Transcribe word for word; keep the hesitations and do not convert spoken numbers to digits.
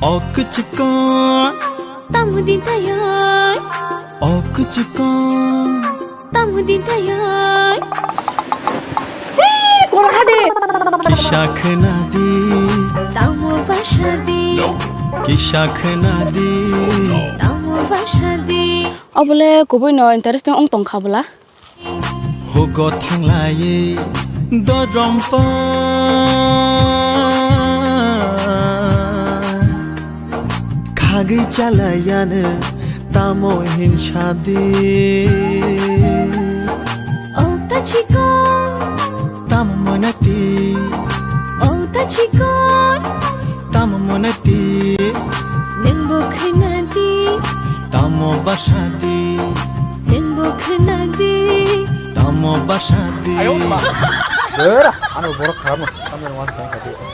O kwchikon. Tamo din tayai. O kwchikon. Tamo din tayai. Kisa khwnadi. Tamo basadi. Kisa khwnadi. Tamo basadi. Obole kubui no interesting wng tongkha bwla. Hugo thanglai dorompa khagwi chalaiano tamo hinsadi. O tachiko. Tamo monati. O tachiko. Tamo monati. Nwngbo khwnadi. Tamo basadi. Nwngbo khwnadi. Tamo basadi. Ayo ma. Bera, ano borok kharap no. Ano wan tang kati sa.